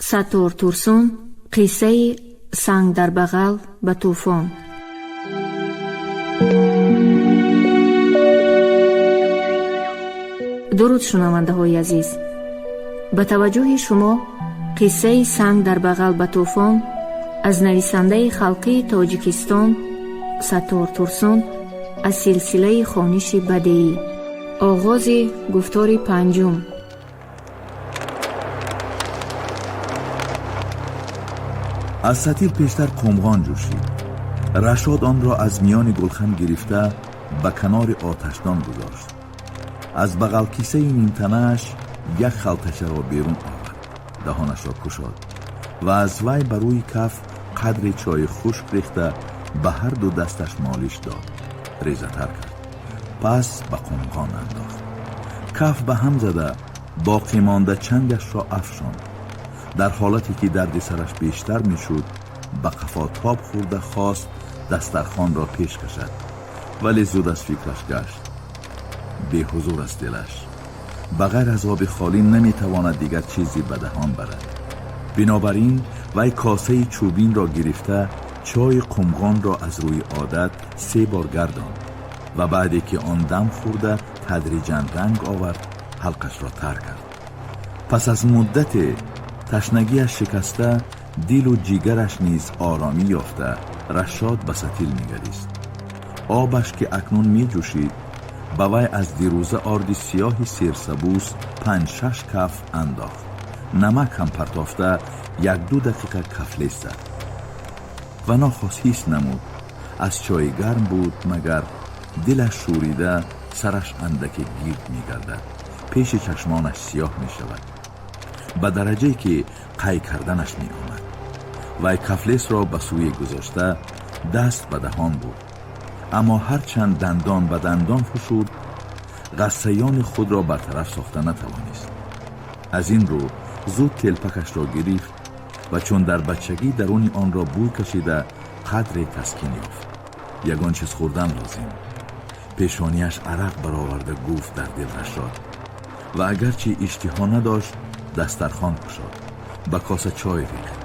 Саттор Турсун, қиссаи «Санг дар бағал ба тӯфон». Дуруд, шунавандаҳои азиз! Ба таваҷҷӯҳи шумо қиссаи «Санг дар бағал ба тӯфон» аз нависандаи халқии Тоҷикистон Саттор Турсун аз силсилаи хониши бадеӣ. Оғози гуфтори панҷум. Аз сатил пештар қумғон ҷӯшид. Рашод онро аз миёни гулхан гирифта, ба канори оташдон гузошт. Аз бағалкисаи нимтанааш як халтачаро берун овард, даҳонашро кушод ва аз вай ба рӯи каф қадре чойи хушк рехта, ба ҳар ду дасташ молиш дод, резатар кард, пас ба қумғон андохт. Каф ба ҳам зада, боқимонда чангашро афшонд. Дар ҳолате ки дарди сараш бештар мешуд, ба қафо тоб хӯрда, хост дастархонро пеш кашад, вале зуд аз фикраш гашт. Беҳузур аст дилаш. Ба ғайр аз оби холӣ наметавонад дигар чизе ба даҳон барад. Бинобар ин вай косаи чӯбинро гирифта, чойи қумғонро аз рӯи одат се бор гардонд ва баъде ки он дам хӯрда, тадриҷан ранг овард, ҳалқашро тар кард. Пас аз муддате ташнагиаш шикаста, дилу ҷигараш низ оромӣ ёфта, Рашод ба сатил нигарист. Обаш, ки акнун меҷӯшид, ба вай аз дирӯза орди сиёҳи серсабӯс панҷ-шаш каф андохт. Намак ҳам партофта, як-ду дақиқа кафлес зад ва нохост ҳис намуд, аз чойи гарм буд, магар дилаш шӯрида, сараш андаке гирд мегардад, пеши чашмонаш сиёҳ мешавад, ба дараҷае ки қай карданаш меомад. Вай кафлесро ба сӯе гузошта, даст ба даҳон бурд, аммо ҳарчанд дандон ба дандон фушурд, ғассаёни худро бартараф сохта натавонист. Аз ин рӯ зуд телпакашро гирифт ва чун дар бачагӣ даруни онро бӯй кашида, қадре таскин ёфт. Ягон чиз хӯрдан лозим. Пешонияш арақ бароварда, гуфт дар дил Рашод ва агарчи иштиҳо надошт, дастархон кушод, ба коса чой рехт,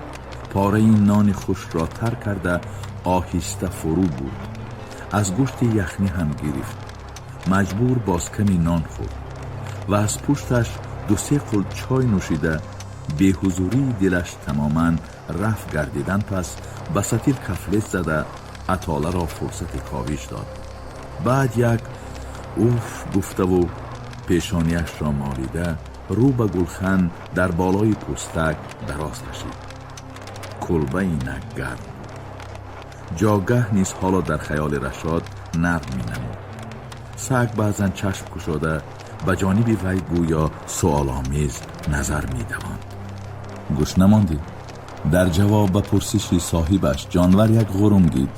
пораи нони хушкро тар карда, оҳиста фурӯ бурд. Аз гӯшти яхнӣ ҳам гирифт. Маҷбур боз ками нон хӯрд ва аз пушташ ду-се қулт чой нӯшида, беҳузурии дилаш тамоман рафт гардидан пас, ба сатил кафлес зада, атоларо фурсати ковиш дод. Баъд як уф гуфтаву пешонияшро молида, рӯ ба гулхан дар болои пӯстак дароз кашид. Кулбаи нак гарм буд. Ҷогаҳ низ ҳоло дар хаёли Рашод нарм менамуд. Саг баъзан чашм кушода, ба ҷониби вай гӯё суоломез назар медавонд. Гӯш намондӣ? Дар ҷавоб ба пурсиши соҳибаш ҷонвар як ғурунгид.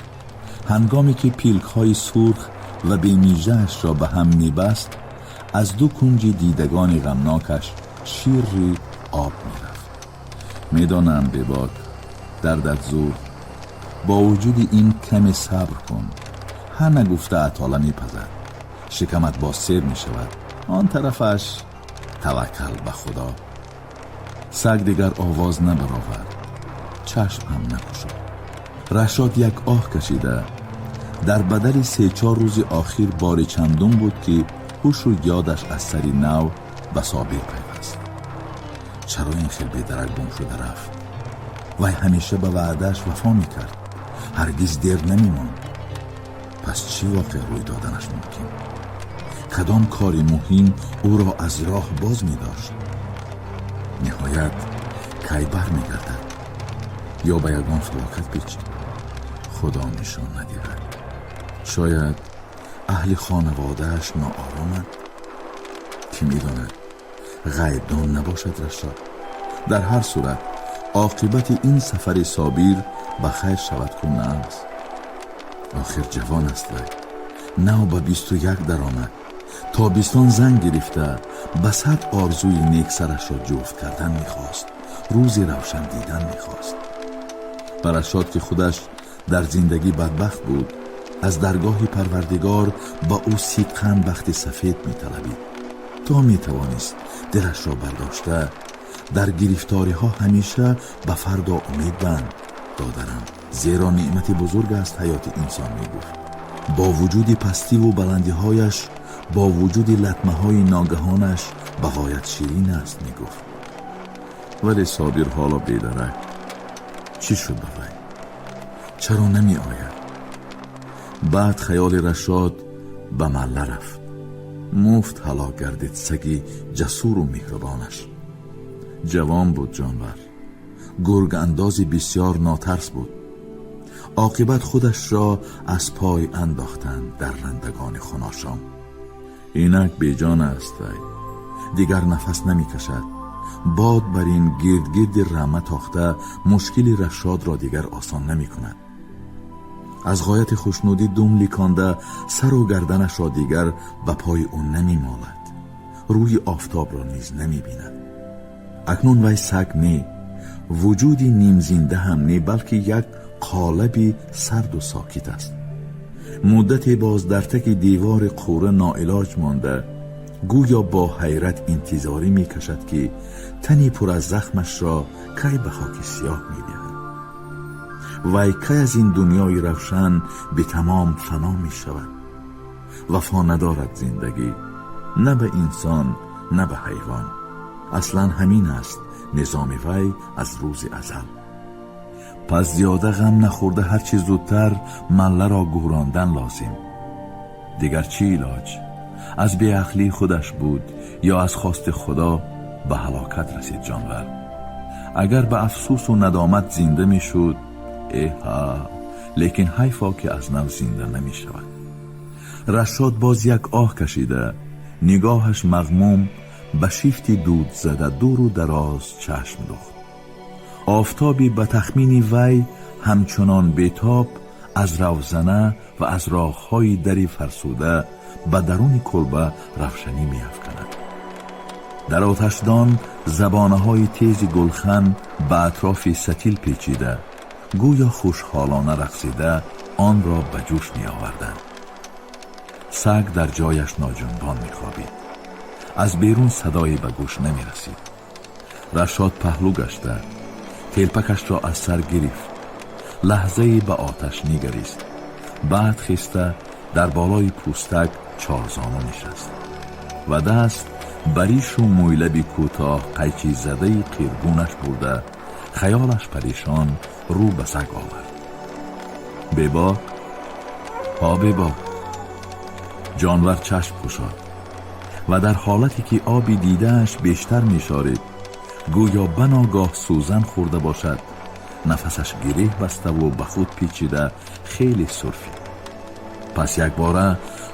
Ҳангоме ки пилкҳои сурх ва бемижаашро ба ҳам мебаст, аз ду кунҷи дидагони ғамнокаш ширри об мерафт. Медонам, бебок, дардат зур. Бо вуҷуди ин каме сабр кун. Ҳа нагуфта атола мепазад, шикамат боз сер мешавад. Он тарафаш таваккал ба Худо. Саг дигар овоз набаровард, чашм ҳам накушод. Рашод як оҳ кашида, дар бадали се-чор рӯзи охир бори чандум буд, ки ҳушу ёдаш аз сари нав ба Собир пайваст. Чаро ин хел бедарак гум шуда рафт? Вай ҳамеша ба ваъдааш вафо мекард, ҳаргиз дер намемонд. Пас чӣ воқеа рӯй доданаш мумкин? Кадом кори муҳим ӯро аз роҳ боз медошт? Ниҳоят кай бармегардад? Ё ба ягон фалокат печид? Худо нишон надиҳад. Шояд аҳли хонаводааш ноорomанд. Кӣ медонад, ғайбдон набошад Рашод. Дар ҳар сурат оқибати ин сафари Собир ба хайр шавад ку нағз. Охир ҷавон аст вай, нав ба 21 даромад. Тобистон зан гирифта, ба сад орзуи нек сарашро ҷуфт кардан мехост, рӯзи равшан дидан мехост. Ба Рашод, ки худаш дар зиндагӣ бадбахт буд, аз даргоҳи Парвардигор ба ӯ сидқан бахти сафед металабид, то метавонист дилашро бардошта. Дар гирифториҳо ҳамеша ба фардо умед банд, додарам, зеро неъмати бузург аст ҳаёти инсон, мегуфт. Бо вуҷуди пастиву баландиҳояш, бо вуҷуди латмаҳои ногаҳонаш ба ғоят ширин аст, мегуфт. Вале Собир ҳоло бедарак. Чӣ шуд ба вай? Чаро намеояд? Баъд хаёли Рашод ба Малла рафт. Муфт ҳалок гардид саги ҷасуру меҳрубонаш. Ҷавон буд ҷонвар, гургандози бисёр нотарс буд. Оқибат худашро аз пой андохтанд дар рандагони хуношом. Инак беҷон аст вай, дигар нафас намекашад. Бод бар ин гирдгирди рама тохта мушкили Рашодро дигар осон намекунад. Аз ғояти хушнудӣ дум ликонда, сару гарданашро дигар ба пои ӯ намемолад, рӯи офтобро низ намебинад. Акнун вай саг не, вуҷуди нимзинда ҳам не, балки як қолаби сарду сокит аст. Муддате боз дар таки девори қӯра ноилоҷ монда, гӯё бо ҳайрат интизорӣ мекашад, ки тани пур аз захмашро кай ба хоки сиёҳ медиҳад. Вай кай аз ин дунёи равшан бетамом фано мешавад? Вафо надорад зиндагӣ на ба инсон, на ба ҳайвон. Аслан ҳамин аст низоми вай аз рӯзи азал. Пас зиёда ғам нахӯрда, ҳарчи зудтар Малларо гӯрондан лозим. Дигар чӣ илоҷ? Аз беақлии худаш буд ё аз хости Худо ба ҳалокат расид ҷонвар. Агар ба афсӯсу надомат зинда мешуд, эҳа, лекин ҳайфо, ки аз нав зинда намешавад. Рашод боз як оҳ кашида, нигоҳаш мағмум ба шифти дуд зада дуру дароз чашм духт. Офтоби ба тахмини вай ҳамчунон бетоб аз равзана ва аз роҳҳои дари фарсуда ба даруни кулба равшанӣ меафканад. Дар оташдон забонаҳои тези гулхан ба атрофи сатил печида, гӯё хушҳолона рақсида, онро ба ҷӯш меоварданд. Саг дар ҷояш ноҷунбон мехобид. Аз берун садое ба гӯш намерасид. Рашод паҳлӯ гашта, телпакашро аз сар гирифт, лаҳзае ба оташ нигарист, баъд хеста дар болои пӯстак чорзону нишаст ва даст ба ришу мӯйлаби кӯтоҳ қайчизадаи қиргунаш бурда, хаёлаш парешон рӯ ба саг овард. «Бебок, ҳо, Бебок!» Ҷонвар чашм кушод ва дар ҳолате ки оби дидааш бештар мешорид, гӯё баногоҳ сӯзан хӯрда бошад, нафасаш гиреҳ баставу ба худ печида, хеле сурфид. Пас якбора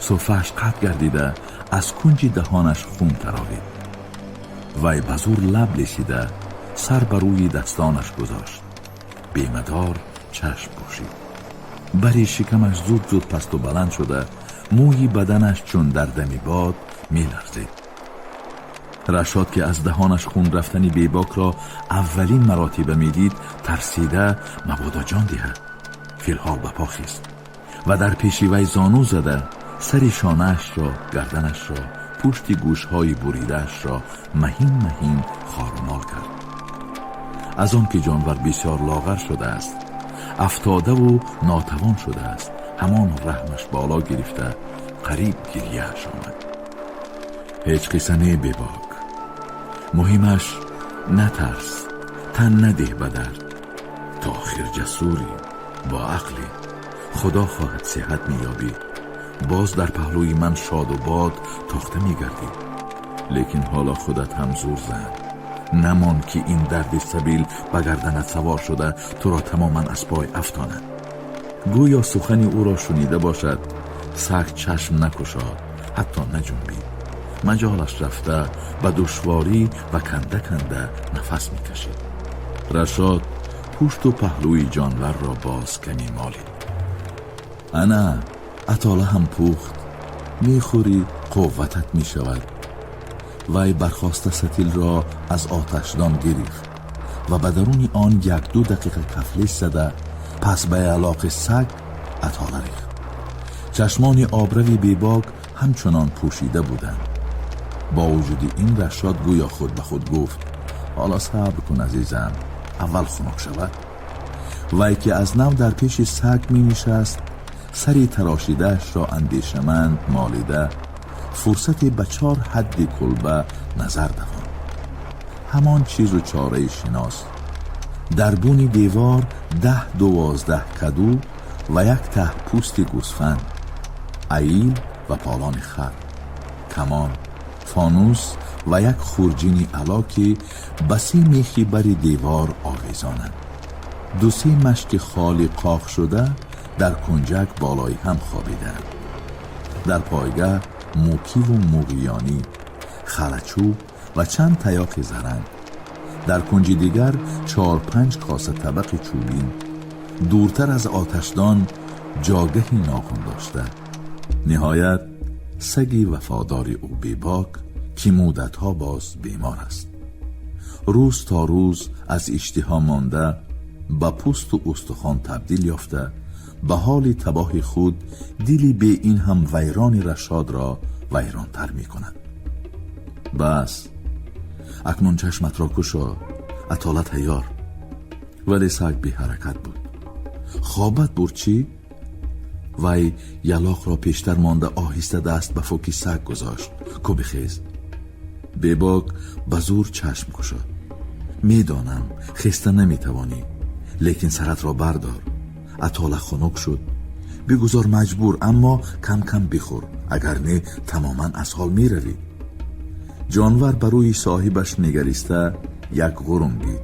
сурфааш қатъ гардида, аз кунҷи даҳонаш хун таровид. Вай ба зур лаб лесида, сар ба рӯи дастонаш гузошт, бемадор чашм пӯшид. Бари шикамаш зуд зуд пасту баланд шуда, мӯи баданаш чун дар дами бод меларзид. Рашод, ки аз даҳонаш хун рафтани Бебокро аввалин маротиба медид, тарсида, мабодо ҷон диҳад, филҳол ба по хист ва дар пеши вай зону зада, сари шонаашро, гарданашро, пушти гӯшҳои буридаашро маҳин маҳин хорумол кард. Аз он ки ҷонвар бисёр лоғар шудааст, афтодаву нотавон шудааст, ҳамон раҳмаш боло гирифта, қариб гирьяаш омад. «Ҳеҷ қисса не, Бебок. Муҳимаш, натарс, тан надеҳ ба дард. То охир ҷасурӣ, бо ақлӣ. Худо хоҳад, сиҳат меёбӣ, боз дар паҳлӯи ман шоду бод тохта мегардӣ. Лекин ҳоло худат ҳам зур зан, намон ки ин дарди сабил ба гарданат савор шуда, туро тамоман аз пой афтонад». Гӯё сухани ӯро шунида бошад, саг чашм накушод, ҳатто наҷунбид. Маҷолаш рафта, ба душворӣ ва канда канда нафас мекашид. Рашод пушту паҳлӯи ҷонварро боз каме молид. «Ана, атола ҳам пухт, мехӯрӣ, қувватат мешавад». Вай бархоста сатилро аз оташдон гирифт ва ба даруни он як-ду дақиқа кафлеш зада, пас ба ялоқи саг атола рехт. Чашмони обрави Бебок ҳамчунон пӯшида буданд. Бо вуҷуди ин, Рашод гӯё худ ба худ гуфт: Ҳоло сабр кун, азизам, аввал хунук шавад. Вай ки аз нав дар пеши саг менишаст, сари тарошидаашро андешаманд молида, фурсате ба чор ҳадди кулба назар давонд. Ҳамон чизу чораи шинос. Дар буни девор 10-12 каду ва як таҳ пӯсти гӯсфанд, аил ва полони хар, камон, фонус ва як хурҷини ало, ки ба се мехи бари девор овезонанд. Ду-се машки холи қоқ шуда дар кунҷак болои ҳам хобидаанд. Дар пойгаҳ мӯкиву муғиёнӣ, халачӯб ва чанд таёқи заранг. Дар кунҷи дигар чор-панҷ коса табақи чӯбин. Дуртар аз оташдон ҷогаҳи нохун дошта. Ниҳоят, саги вафодори ӯ Бебок, ки муддатҳо боз бемор аст, рӯз то рӯз аз иштиҳо монда, ба пӯсту устухон табдил ёфта, ба ҳоли табоҳи худ дили бе ин ҳам вайрони Рашодро вайронтар мекунад. Бас, акнун чашматро кушо, атола тайёр. Вале саг беҳаракат буд. Хобат бурд чӣ? Вай ялоқро пештар монда, оҳиста даст ба фуки саг гузошт. Ку, бихез. Бебок ба зур чашм кушод. Медонам, хеста наметавонӣ, лекин саратро бардор. Атола хунук шуд. Бигузор маҷбур, аммо кам кам бихӯр, агар не, тамоман аз ҳол меравӣ. Ҷонвар ба рӯи соҳибаш нигариста як ғурунгид.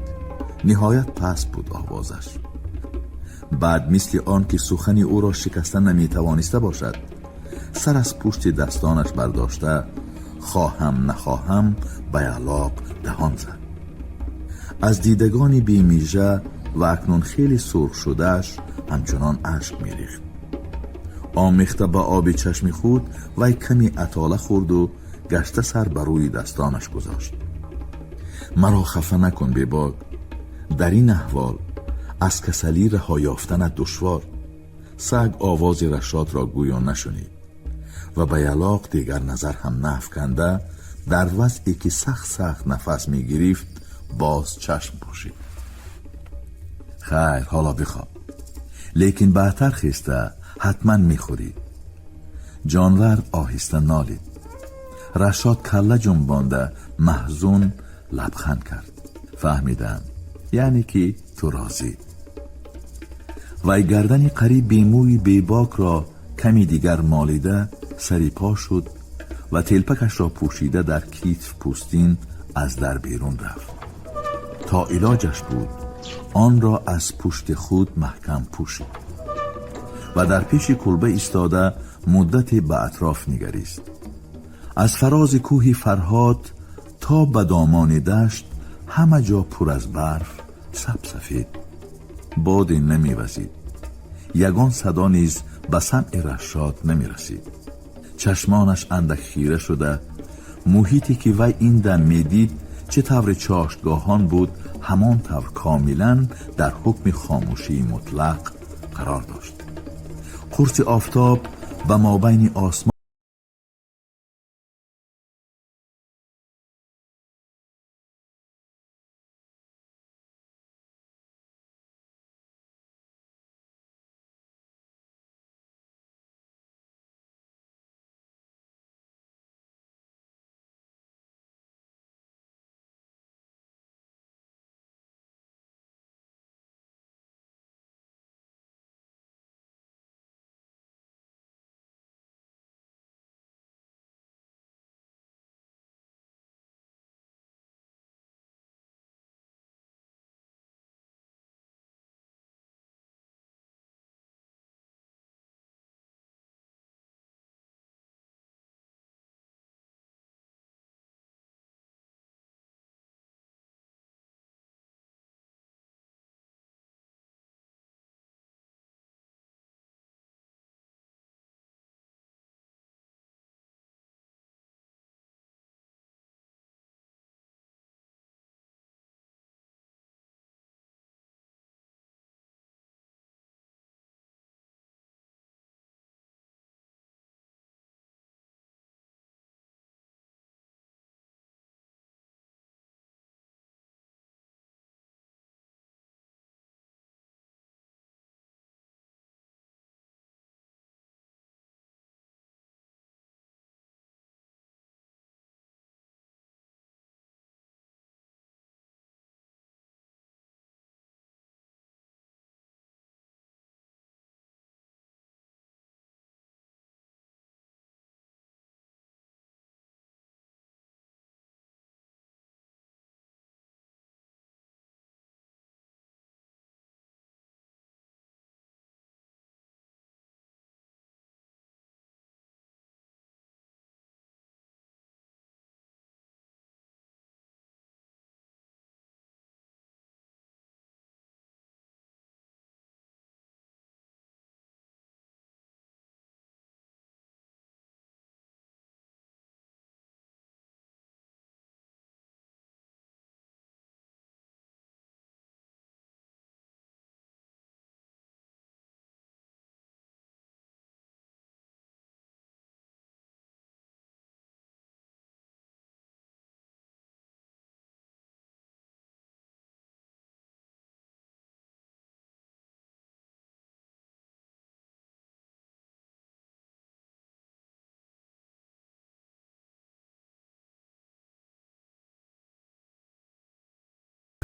Ниҳоят паст буд овозаш. Баъд, мисли он ки сухани ӯро шикаста наметавониста бошад, сар аз пушти дастонаш бардошта, хоҳам нахоҳам ба ялоқ даҳон зад. Аз дидагони бемижа ва акнун хеле сурх шудааш ҳамчунон ашк мерехт. Омехта ба оби чашми худ вай ками атола хӯрду гашта сар ба рӯи дастонаш гузошт. Маро хафа накун, Бебок. Дар ин аҳвол аз касалӣ раҳо ёфтанат душвор. Саг овози Рашодро гӯё нашунид ва ба ялоқ дигар назар ҳам наафканда, дар вазъе ки сахт сахт нафас мегирифт, боз чашм пӯшид. Хайр, ҳоло бихоб, лекин баъдтар хеста ҳатман мехӯрӣ. Ҷонвар оҳиста нолид. Рашод калла ҷунбонда, маҳзун лабханд кард. Фаҳмидам, яъне ки ту розӣ. Вай гардани қариб бемӯи Бебокро ками дигар молида, сари по шуд ва телпакашро пӯшида, дар китф пӯстин аз дар берун рафт. То илоҷаш буд, онро аз пушти худ маҳкам пӯшид ва дар пеши кулба истода, муддате ба атроф нигарист. Аз фарози кӯҳи Фарҳод то ба домони дашт ҳама ҷо пур аз барф, сабсафед. Боде намевазид, ягон садо низ ба самъи Рашод намерасид. Чашмонаш андак хира шуда, муҳите ки вай ин дам медид, чӣ таври чоштгоҳон буд, ҳамон тавр комилан дар ҳукми хомӯшии мутлақ қарор дошт. Қурси офтоб ба мобайни осмон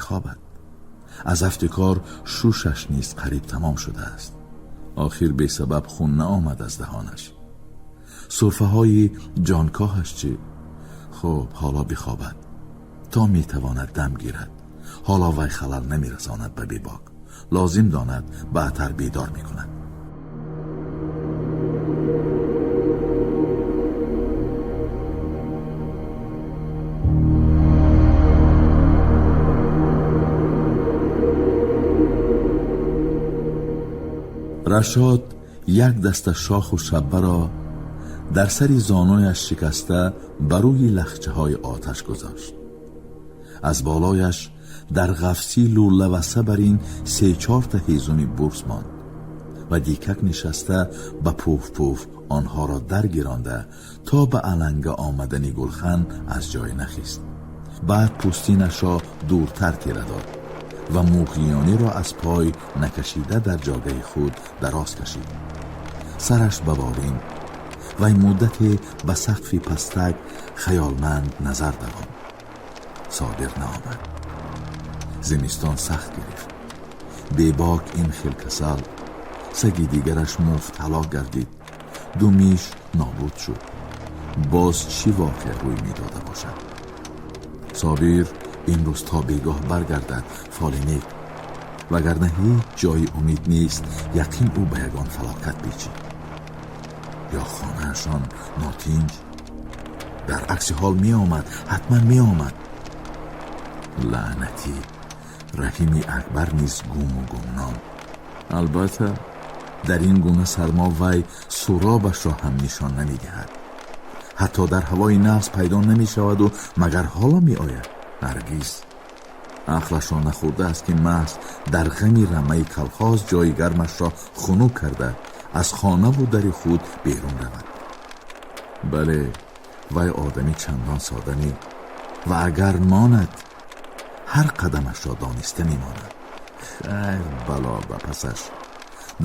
Бихобад. Аз афти кор шушаш низ қариб тамом шудааст. Охир бесабаб хун наомад аз даҳонаш. Сурфаҳои ҷонкоҳаш чӣ? Хуб, ҳоло бихобад то метавонад дам гирад. Ҳоло вай халал намерасонад ба Бебок. Лозим донад, баъдтар бедор мекунад. Рашод як даста шоху шаббаро дар сари зонуяш шикаста ба рӯи лахчаҳои оташ гузошт. Аз болояш дар ғафсӣ лӯлаваса бар ин се-чорта ҳезуми бурс монд ва дикак нишаста ба пуф-пуф онҳоро даргиронда то ба аланга омадани гулхан аз ҷой нахист. Баъд пӯстинашро дуртар тира дод ва муғиёниро аз пой накашида дар ҷогаи худ дароз кашид. Сараш ба болин вай муддате ба сақфи пастак хаёлманд назар давонд. Собир наомад. Зимистон сахт гирифт. Бебок ин хел касал, саги дигараш муфт ҳалок гардид, ду миш нобуд шуд. Боз чӣ воқеа рӯй медода бошад? Собир имрӯз то бегоҳ баргардад, фоли нек, вагарна ҳеҷ ҷои умид нест, яқин ӯ ба ягон фалокат печид. Ё хонаашон нотинҷ. Дар акси ҳол меомад, ҳатман меомад. Лаънатӣ, Раҳими Акбар низ гуму гумном. Албатта, дар ин гуна сармо вай суробашро ҳам нишон намедиҳад. Ҳатто дар ҳавои нафс пайдо намешаваду магар ҳоло меояд? Ҳаргиз. Ақлашро нахӯрдааст, ки маҳз дар ғами рамаи калхоз ҷои гармашро хунук карда аз хонаву дари худ берун равад. Бале, вай одами чандон сода не, ва агар монад, ҳар қадамашро дониста мемонад. Хайр, бало ба пасаш.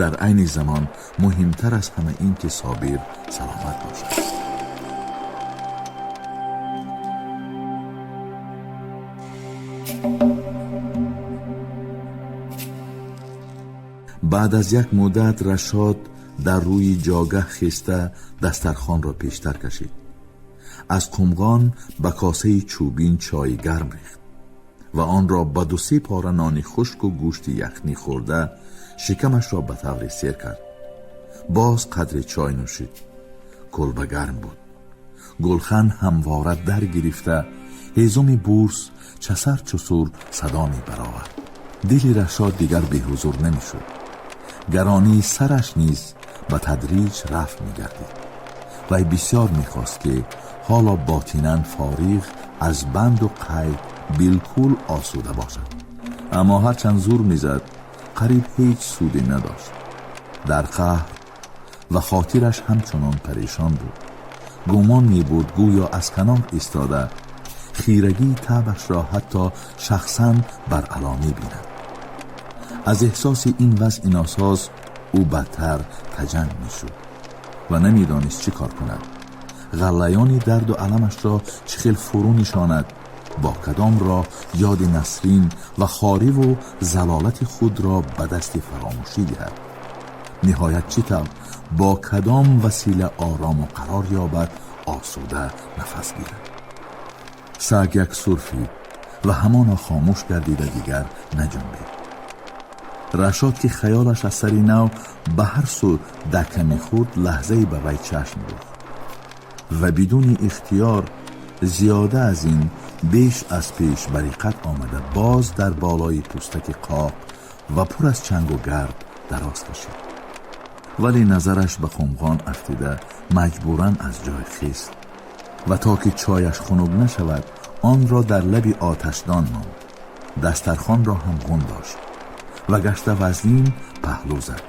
Дар айни замон муҳимтар аз ҳама ин ки Собир саломат бошад. Баъд аз як муддат Рашод дар рӯи ҷогаҳ хеста дастархонро пештар кашид. Аз қумғон ба косаи чӯбин чойи гарм рехт ва онро ба ду-се пора нони хушку гӯшти яхнӣ хӯрда шикамашро ба тавре сер кард. Боз қадре чой нӯшид. Кулба гарм буд. Гулхан ҳамвора дар гирифта ҳезуми бурс часар чусур садо мебаровард. Дили Рашод дигар беҳузур намешуд. Гаронии сараш низ ба тадриҷ рафт мегардид. Вай бисёр мехост, ки ҳоло ботинан фориғ аз банду қайд билкул осуда бошад. Аммо ҳарчанд зур мезад, қариб ҳеҷ суде надошт. Дар қаҳр ва хотираш ҳамчунон парешон буд. Гумон мебурд, гӯё аз канор истода хирагии табашро ҳатто шахсан бар ало мебинад. Аз эҳсоси ин вазъи носоз ӯ бадтар таҷанг мешуд ва намедонист чӣ кор кунад. Ғаллаёни дарду аламашро чӣ хел фурӯ нишонад, бо кадом роҳ ёди Насрин ва хориву залолати худро ба дасти фаромӯшӣ диҳад. Ниҳоят чӣ тавр, бо кадом васила орому қарор ёбад, осуда нафас гирад. Саг як сурфид ва ҳамоно хомӯш гардида дигар наҷунбид. Рашод, ки хаёлаш аз сари нав ба ҳар сӯ дака мехӯрд, лаҳзае ба вай чашм дӯхт ва бидуни ихтиёр зиёда аз ин беш аз пеш ба риқат омада боз дар болои пӯстаки қоқ ва пур аз чангу гард дароз кашид. Вале назараш ба қумғон афтида маҷбуран аз ҷой хист ва то ки чояш хунук нашавад, онро дар лаби оташдон монд. Дастархонро ҳам ғун дошт ва гашта вазнин паҳлӯ зад.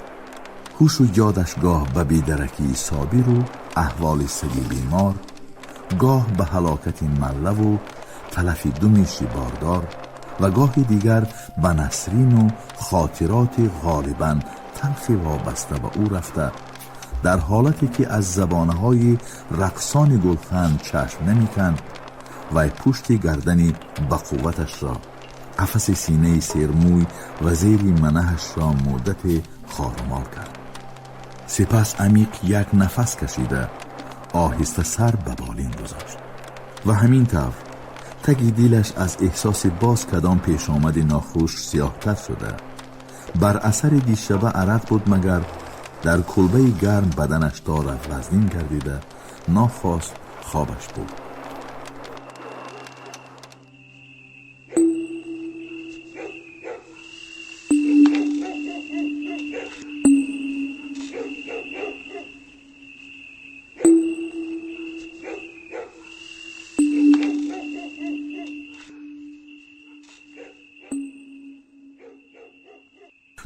Ҳушу ёдаш гоҳ ба бедаракии Собиру аҳволи саги бемор, гоҳ ба ҳалокати маллаву талафи ду миши бордор ва гоҳи дигар ба Насрину хотироти ғолибан талхи вобаста ба ӯ рафта, дар ҳолате ки аз забонаҳои рақсони гулхан чашм намеканд, вай пушти гардани ба қувваташро Қафаси синаи сермӯй ва зери манаҳашро муддате хорумол кард. Сипас амиқ як нафас кашида, оҳиста сар ба болин гузошт ва ҳамин тавр таги дилаш аз эҳсоси боз кадом пешомади нохуш сиёҳтар шуда. Бар асари дишаба арақ буд, магар дар кулбаи гарм баданаш то рафт вазнин гардида, нохост хобаш буд.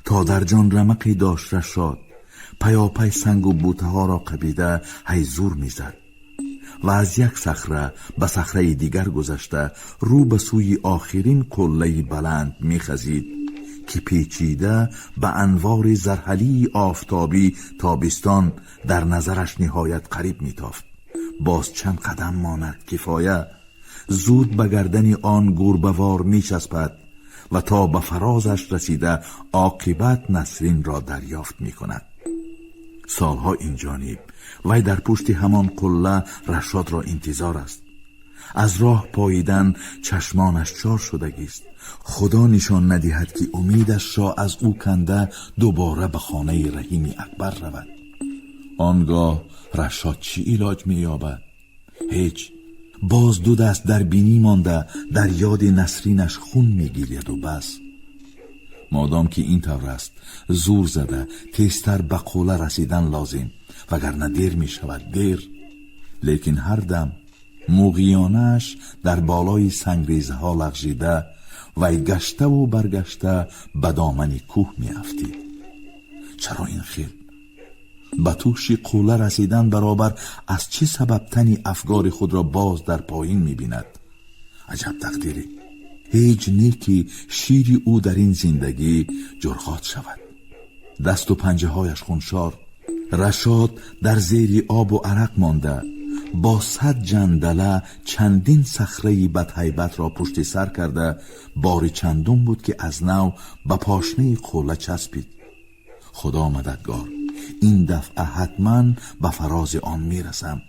То дар ҷон рамақе дошт, Рашод паёпай сангу бутаҳоро қабида ҳайзур мезад ва аз як сахра ба сахраи дигар гузашта, рӯ ба сӯи охирин қуллаи баланд мехазид, ки печида ба анвори зарҳалии офтобӣ тобистон дар назараш ниҳоят қариб метофт. Боз чанд қадам монад, кифоя. Зуд ба гардани он гурбавор мечаспад ва то ба фарозаш расида, оқибат Насринро дарёфт мекунад. Солҳо инҷониб вай дар пушти ҳамон қулла Рашодро интизор аст. Аз роҳ поидан чашмонаш чор шудагист. Худо нишон надиҳад, ки умедашро аз ӯ канда, дубора ба хонаи Раҳими Акбар равад. Он гоҳ Рашод чӣ илоҷ меёбад? Ҳеҷ. Боз ду даст дар бинӣ монда, дар ёди Насринаш хун мегиряду бас. Модом ки ин тавр аст, зур зада тезтар ба қулла расидан лозим, вагарна дер мешавад, дер. Лекин ҳар дам муғиёнааш дар болои сангрезаҳо лағжида, вай гаштаву баргашта ба домани кӯҳ меафтид. Чаро ин хел? Ба тӯши қулла расидан баробар аз чӣ сабаб тани афгори худро боз дар поин мебинад? Аҷаб тақдире! Ҳеҷ не, ки шири ӯ дар ин зиндагӣ ҷурғот шавад. Дасту панҷаҳояш хуншор. Рашод дар зери обу арақ монда, бо 100 ҷандала чандин сахраи бадҳайбатро пушти сар карда, бори чандум буд, ки аз нав ба пошнаи қулла часпид. Худо мададгор, ин дафъа ҳатман ба фарози он мерасам.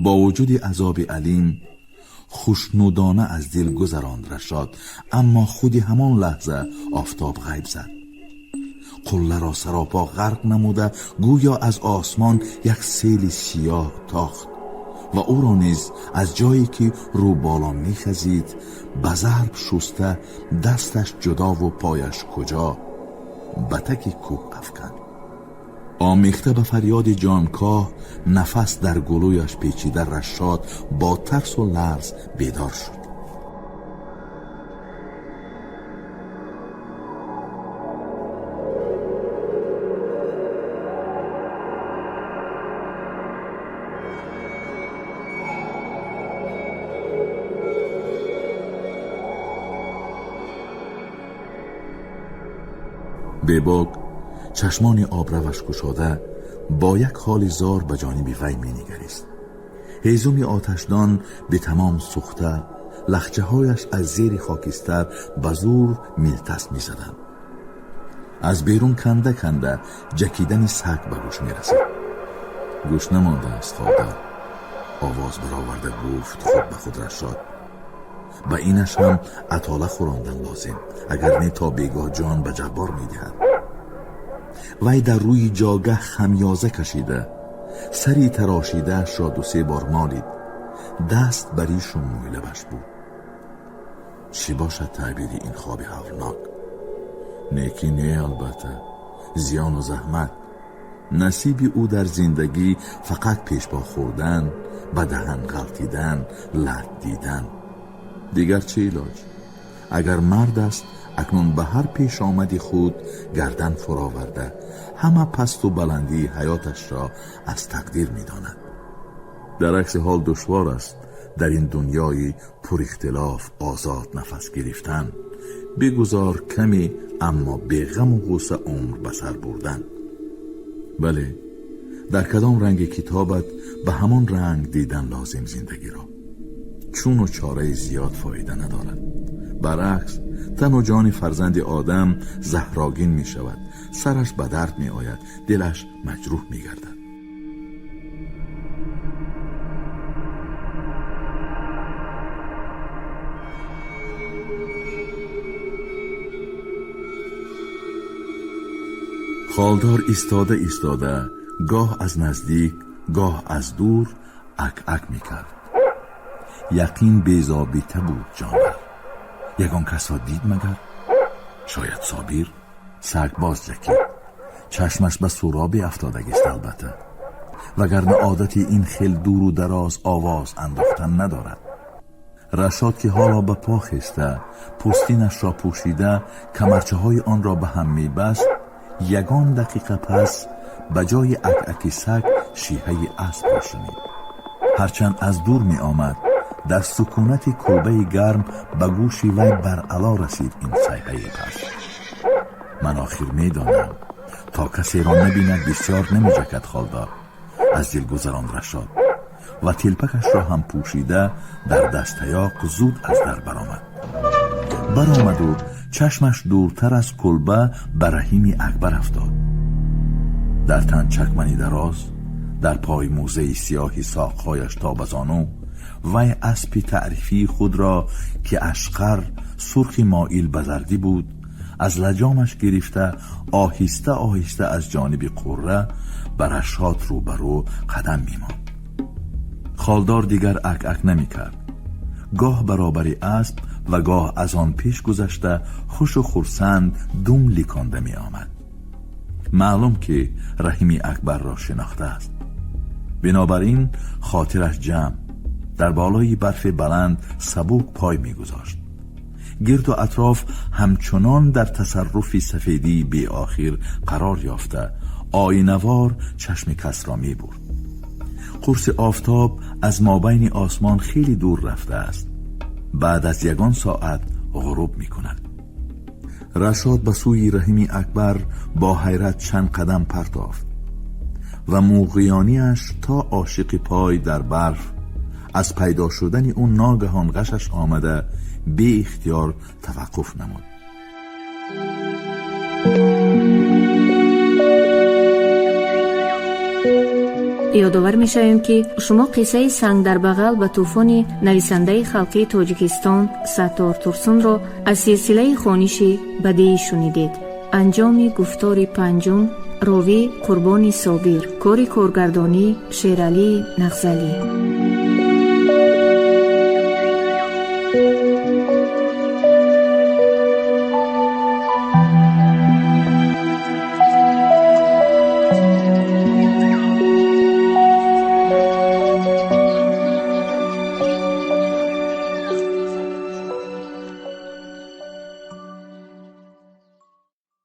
Бо вуҷуди азоби алим хушнудона аз дил гузаронд Рашод. Аммо худи ҳамон лаҳза офтоб ғайб зад. Қулларо саропо ғарқ намуда, гӯё аз осмон як сели сиёҳ тохт ва ӯро низ аз ҷое ки рӯ боло мехазид, ба зарб шуста, дасташ ҷудову пояш куҷо, ба таки кӯҳ афканд. Омехта ба фарёди ҷонкоҳ, нафас дар гулӯяш печида, Рашод бо тарсу ларз бедор шуд. Бебок чашмони обраваш кушода, бо як ҳоли зор ба ҷониби вай менигарист. Ҳезуми оташдон бетамом сӯхта, лахчаҳояш аз зери хокистар ба зур милтас мезаданд. Аз берун канда канда ҷакидани саг ба гӯш мерасид. Гӯш намондааст, ходар, овоз бароварда гуфт худ ба худ Рашод. Ба инаш ҳам атола хӯрондан лозим, агар не то бегоҳ ҷон ба ҷаббор медиҳад. Вай дар рӯи ҷогаҳ хамёза кашида, сари тарошидаашро дусе бор молид. Даст ба ришу мӯйлабаш буд. Чӣ бошад таъбири ин хоби ҳавлнок? Некӣ не, албатта, зиёну заҳмат. Насиби ӯ дар зиндагӣ фақат пешпо хӯрдан, ба даҳан ғалтидан, лат дидан. Дигар чӣ илоҷ? Агар мард аст, акнун ба ҳар пешомади худ гардан фуроварда, ҳама пасту баландии ҳаёташро аз тақдир медонад. Дар акси ҳол душвор аст дар ин дунёи пурихтилоф озод нафас гирифтан. Бигузор каме, аммо беғаму ғусса умр ба сар бурдан. Бале, дар кадом ранги китобат, ба ҳамон ранг дидан лозим зиндагиро. Чуну чораи зиёд фоида надорад. Баръакс, тану ҷони фарзанди одам заҳрогин мешавад, сараш ба дард меояд, дилаш маҷрӯҳ мегардад. Холдор истода истода гоҳ аз наздик, гоҳ аз дур ак ак мекард. Яқин безобита буд ҷонвар. Ягон касро дид магар? Шояд Собир? Саг боз ҷакид. Чашмаш ба суробе афтодагист албатта, вагарна одати ин хел дуру дароз овоз андохтан надорад. Рашод, ки ҳоло ба по хеста, пӯстинашро пӯшида, камарчаҳои онро ба ҳам мебаст, ягон дақиқа пас ба ҷои акаки саг шиҳаи аспро шунид. Ҳарчанд аз дур меомад, дар сукунати кулбаи гарм ба гӯши вай баръало расид ин сайҳаи пас. Ман охир медонам, то касеро набинад бисёр намеҷакад холдор, аз дил гузаронд Рашод ва телпакашро ҳам пӯшида дар дастаяқ зуд аз дар баромад. Баромаду чашмаш дуртар аз кулба ба Раҳими Акбар афтод. Дар тан чакмани дароз, дар пой мӯзаи сиёҳи соқҳояш то ба зону, вай аспи таърифии худро, ки ашқар сурхи моил ба зардӣ буд, аз лаҷомаш гирифта оҳиста оҳиста аз ҷониби қурра ба Рашод рӯбарӯ қадам мемонд. Холдор дигар ак ак намекард. Гоҳ баробари асп ва гоҳ аз он пеш гузашта хушу хурсанд дум ликонда меомад. Маълум ки Раҳими Акбарро шинохтааст. Бинобар ин хотираш ҷамъ, дар болои барфи баланд сабук пой мегузошт. Гирду атроф ҳамчунон дар тасарруфи сафедии беохир қарор ёфта, оинавор чашми касро мебурд. Қурси офтоб аз мобайни осмон хеле дур рафтааст. Баъд аз ягон соат ғуруб мекунад. Рашод ба сӯи Раҳими Акбар бо ҳайрат чанд қадам партофт ва муғиёниаш то ошиқи пой дар барф аз пайдо шудани ӯ ногаҳон ғашаш омада беихтиёр таваққуф намуд. Ёдовар мешавем, ки шумо қиссаи «Санг дар бағал ба тӯфони» нависандаи халқии Тоҷикистон Саттор Турсунро аз силсилаи хониши бадеӣ шунидед. Анҷоми гуфтори панҷум. Ровӣ Қурбони Собир, кори коргардонӣ Шералии Нағзалӣ.